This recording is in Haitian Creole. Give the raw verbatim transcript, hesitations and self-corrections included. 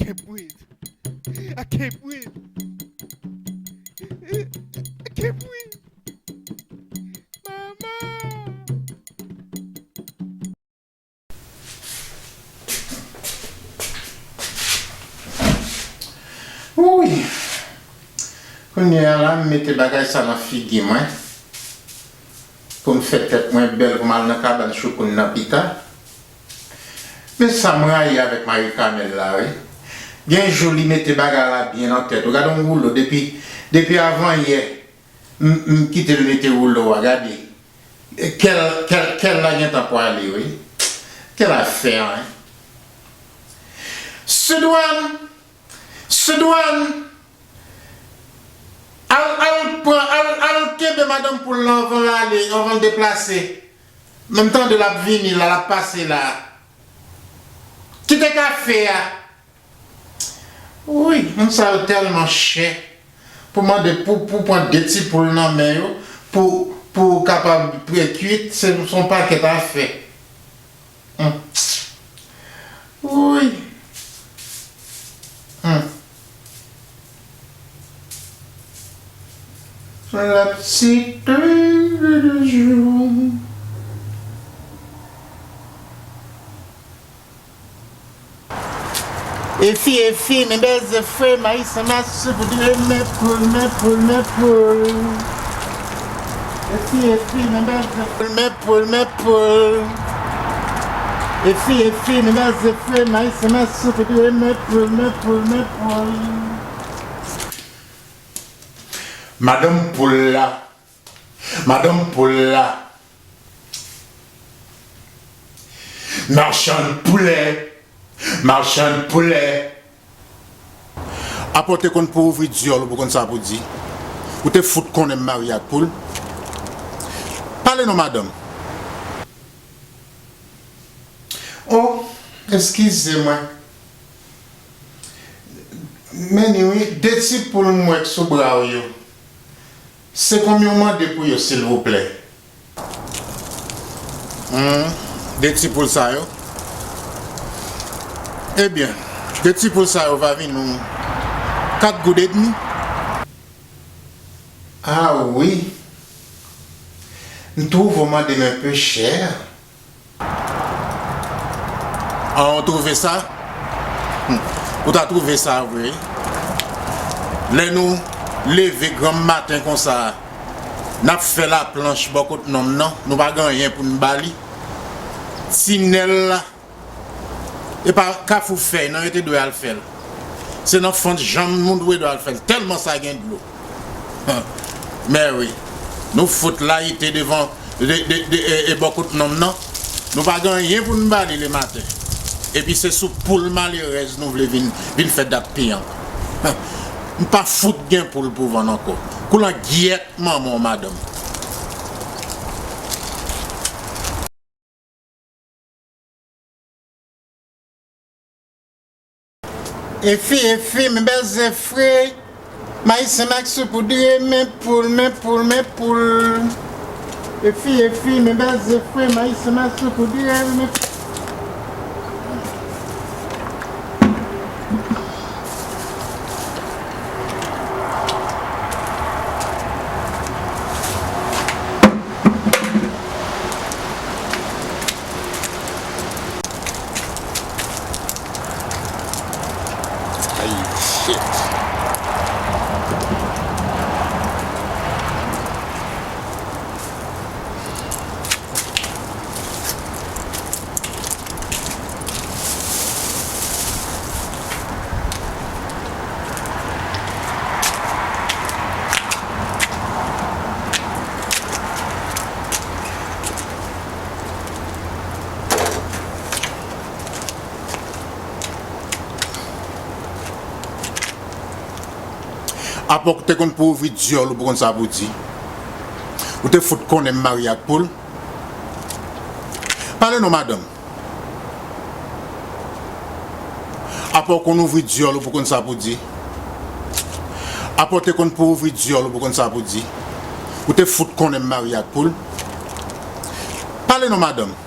can't breathe. I can't breathe. I can't breathe. Mama! Wouy! Kounye a la, m mete bagay sa nan figi mwen pou m fè tèt mwen bèl pou m al nan kabann Choukoun nan pita. Men sa m rayi avèk Marie Carmelle la, wi. Gen jou li mete bagay la byen nan tèt. Ou gade yon woulo depi, depi avanyè, m, m kite l mete woulo a, gade. Kè l, kè l, kè l la gentan pwale, wi. Kèl afè, wi. Sidwan! Sidwan! Al, al pran, al, al kenbe madanm poul lan anvan l ale, anvan l deplase. Men m tande l ap vini la, l ap pase la. Kite kafe a. Wi, moun sa yo tèlman chè. Pou mande, pou, pou pran de ti poul nan men yo, pou, pou kapab kwit, se, se yon pakèt afè. Hmm. Wi. Hmm. La petite de jour. Efi, efi, men bèl ze fre, mayi san masoupoudre, men poul, men poul, men poul. Efi, efi, men bèl ze fre, men poul, men poul. Efi, efi, men bèl ze fre, mayi san masoupoudre, men poul, men poul, men poul. Madanm poul la. Madanm poul la. Machann poulè. Machann poulè. Apa w te konn pou ouvri dyòl ou pou konn sa pou di. Ou te fout konnen m marye ak poul. Pale non, madanm. Oh, eskize mwen. Men ni wi, de ti poul m wè k sou bra w yo. Se konbyen w mande pou yo, silvouplè? Hmm, de ti poul sa yo? Ebyen, de ti poul sa yo va vin nou kat goud edmi. Ah wi. M twouve w mande m enpe chè. An, ou twouve sa? Hmm. Ou ta twouve sa vre. Lè nou leve granm maten konsa, n ap fè laplanch bò kot nonm nan, nou pa gen anyen pou n ba li. Tinèl la, e pa Kafou Fèy non yo te dwe al fè l. Se nan fant janm nou dwe dwe al fè l, tèlman sa gen dlo. Mè wi, nou fout layite devan, de, de, de, e, e bò kot nonm nan. Nou pa gen anyen pou n ba li lematen. Epi se sou poul malerèz nou vle vin, vin fè dat piyanp. M pa fout gen poul pou vann ankò. Koulangyèt manman w, madanm. Efi, efi, men bèl ze fre, mayi san masoupoudre, men poul, men poul, men poul. Efi, efi, men bèl ze fre, mayi san masoupoudre, men Ay, shit. Apa w te konn pou ouvri dyòl ou pou konn sa pou di. Ou te fout konnen m marye ak poul. Pale non, madanm. Apa w konn ouvri dyòl ou pou konn sa pou di. Apa w te konn pou ouvri dyòl ou pou konn sa pou di. Ou te fout konnen m marye ak poul. Pale non, madanm.